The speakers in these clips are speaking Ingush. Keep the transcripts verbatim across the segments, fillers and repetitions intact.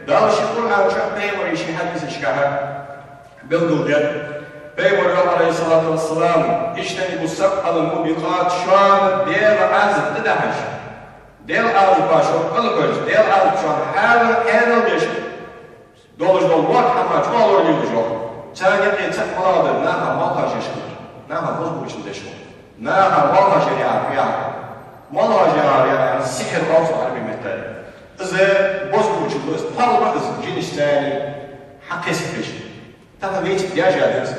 Дала ший Къуръан чу, пайхамара ший хьадисашка белгалдаьд. Пайхамара йоах, Ӏалайхи ссалату вассалам: «اجتنبوا السبع الموبقات», шоана Даьла Ӏазап тӀадахьаш, Даьла Ӏазапах шо кӀалхарча, Даьла Ӏазап шоана хьалха хьанал деш долаш дола ворхӀ хӀама чӀоагӀа лоралелаш, йоах. Царна юкъе цаӀ малагӀа да: наха молхаш еш хилар, наха бозбуунчал деш хилар. Наха молхаш яр яхар фу яхар? Молхаш яхар, яхар сихьр оал цох Ӏарбий меттала. Из бозбуунчал да, из пхьол ба, из жинаш царна хьакхеставеш. Тахан вайцига даьша да из.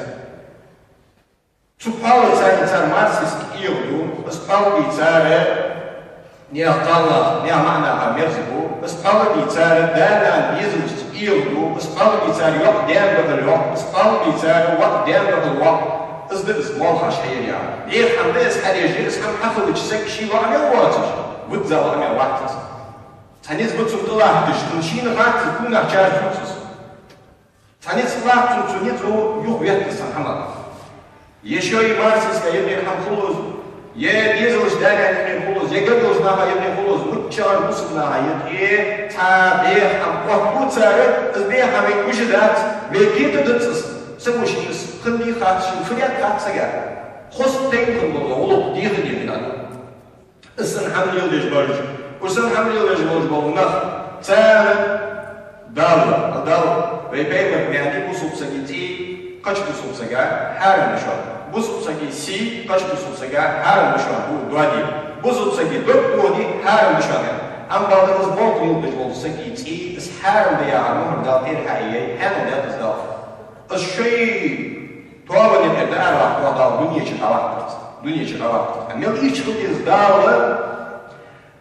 Цу пхьола царна цар марсиска эгӀаду, из пхьол дийцар наьха кхалнаха, наьха маӀанаха мерза бу, из пхьол дийцар да-нана безамашца эгӀаду, из пхьол дийцар йоӀ даьна духьал йоаккх, из пхьол дийцар воӀ даьна духьал воаккх. Из да из молхаш хьаяр яхар. Эггара хӀама да из хьадеш, из хӀама хьахилча саг ший лоӀаме воацаш, визза лоӀаме вац из. Цхьа низ ба цунна тӀалатташ, цунна шийна хац, кунах чар цуцас. Цхьа низ латт цунна, цу низо юхаветта цхьа хӀама. Е шоай марсиска юкъера хӀама хул из, е дезалашта, даьна-наьна юкъера хул из, е гаргарча наха юкъера хул из, миччахьара бусалба наха юкъе цхьа бӀеха хӀама оттабу цар, из бӀеха хӀама вай гуш дац, вай кхетадац из. Саго шийна из хиннадий хац, шийна фу даьд хац сага. Хоза тайна хинна бола гӀулакх дехар-дехар да. Из санна хӀама леладеш бараш, уж санна хӀама леладеш болаш бола нах, царна Дала, Дала вай пайхамарга баьннаб: бусалба сага цӀий кхыча бусалба сага хьарам да шоана, бусалба сага сий кхыча бусалба сага хьарам да шоана, хӀу доаде, бусалба сага дог тохаде хьарам да шоана. Амма бакъда из болх леладеш волча сага цӀий, из хьарам да яхар мухӀар Дала тӀера хьаийяй, хьанал даьд из Дала. Из шоай тоабан юкъера дӀавахийтар Дала дунен чура дӀавахийтарца, дунен чура дӀавахийтарца. Мел ийрча хила деза Дала,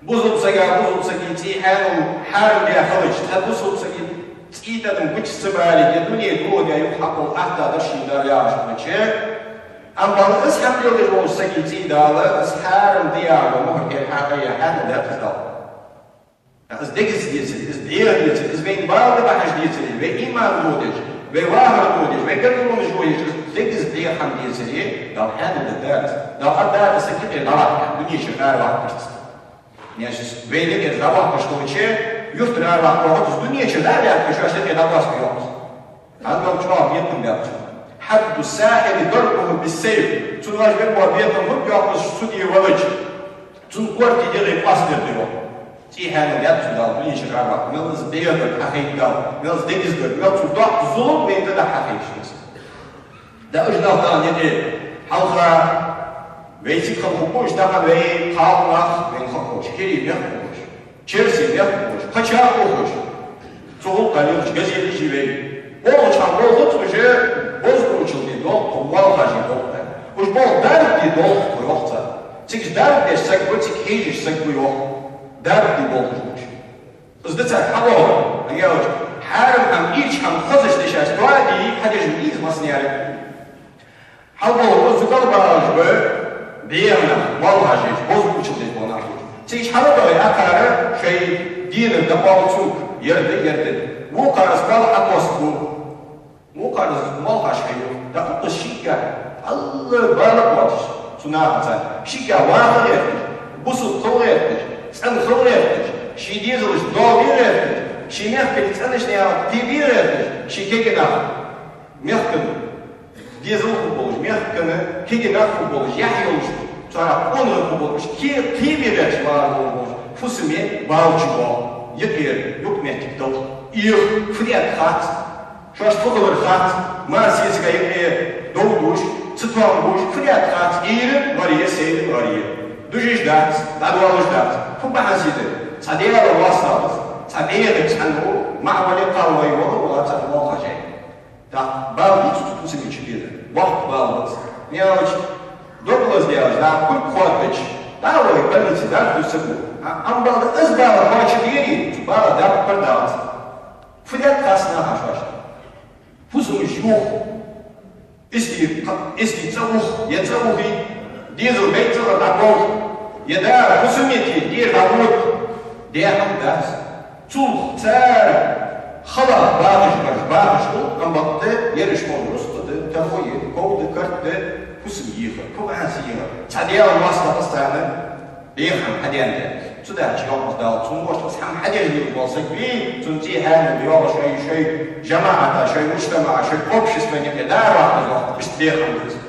бусалба сага бусалба сага цӀий хьанал, хьарам даь хилча, цхьа бусалба сага цӀий тӀадам гуча ца бале, е дуне дохадаь юха хьакхолла атта дар шийна Дала яхаш хилча, амма бакъда из хӀама леладеш волча сага цӀий Дала, из хьарам да яхар мухӀар тӀера хьаийяй, хьанал даьд из Дала. Из дегаза децаре, из бӀеха децаре, из вайна бала бахьаш децаре, вай иман дохадеш, вай вахар дохадеш, вай гаргалонаш йохаеш, из дегаза бӀеха хӀама децаре, Дала хьанал даьд из. Дала аргдаьд из саг юкъера дӀаваккха, дунен чура араваккхарца. Значит, вай юкъера дӀаваккхаш хилча, юртара араваккха воагӀац из, дунен чура дӀа а ваьккхе, шоашта юкъе дӀакъоастаргйоах из. Хьанал чӀоагӀа бекхам баьб цун. حد الساحر ضربه بالسيف. Цунна оаш бергбола бекхам хӀама ба, йоах, из цу тӀа валача, цун корта дегӀе къоастадар да, йоах. ЦӀий хьанал даьд цунна Дала, дунен чура араваккха. Мел из бӀеха дар хьахайт Дала, мел из дегаза дар, мел цу доккха зулам вайна тӀадахьа хьахайташ да из. Да уж нах тахан юкъе хьалха вайцига хала хургба уж, тахан вай кхалнах, вайна ховш, хӀирий мехкахой, черсий мехкахой, паччахьалкхой, цу гӀулакха лелаш газеташ я вай. Болх чӀоагӀа болхац уж, бозбуунчал де долх, молхаш де долх. Уж болх дарба де долх, йоах цар. Цига дарба деш саг ва, цига хьежаш саг ва, йоах. Дарба де болх уж. Из да цар хьабоагӀар, хьаялча, хьарам хӀама, ийрча хӀама хозаш дешаш тоаде, хьадеш ма дий из массане а. ХьалбоагӀа цу кӀалбагӀаш ба бӀеха нах, молхаш еш, бозбуунчал деш бола нах. Цига хьалбагӀе акхар шоай динах дӀакъовла цунга, ер да, ер да. Вокхар из бала хьакъоастабу. Вокхар из молхаш хьаю. ТӀаккха укхаза шийгахьа, Аллах, бала боацаш цу нахаца, шийгахьа ваха гӀерташ, бусалба хила гӀерташ, цӀена хила гӀерташ, ший дезалашта доал де гӀерташ, ший мехкарий цӀенача наькъа кхебе гӀерташ, ший кегий нах, мехкан дезал хургболаш, мехкан кегий нах хургболаш, яхь йолаш, царех къонахий хургболаш, кхе-, кхебе гӀерташ вагӀаш волаш, фусаме бала чубоагӀа, юкъера юкъ-моттиг далх, эгӀа, фу даьд хац. Шоашта фу хилар хац, марсеска юкъе дов душ, цатоам буш, фу даьд хац, Ӏуйран гӀар я, сайран гӀар я. Дужаш дац, дӀадоалаш дац. Фу бахьан сий да? Цхьа Даьла моастагӀа, цхьа бӀеха цхьанне, маӀа вале а, кхалвале а, вала а вала царна молхаш яь. ТӀаккха бала дий цу фусаме чубезар? Боккха бала ба из. Мелча, дог лазадаьлча, дӀа кулг хоаддача, дӀа а вай больнице дарба деш саг ва. А, амма бакъда из бала кхоачашдере, цу бала дарба пардалац. Фу даьд хац наха шоашта? Фусамаш юх, истий, истий цӀа ух, е цӀа ухий, дезал бейт цӀагӀара дӀакховш, е дара фусаме тӀера дӀагӀоргда, даь хӀама дац. Цул цар хала бахаш бараш бахаш хул, амма бакъда ераш хӀама рузкъа да, таро я, ков да, карт да, фусам еха, фу бахьан сий еха? Цхьа Даьла моастагӀа царна бӀеха хӀама хьадаьннадац. Цудухьа йоах Дала, цун мошта хӀама хьаделлийла вола саг вий, цун цӀий хьаьнала йоагӀа шоай, шоай жамаӀата, шоай мужтамаӀа, шоай общества юкъе дӀа а вахийтар, йоах, иштта бехк ба из.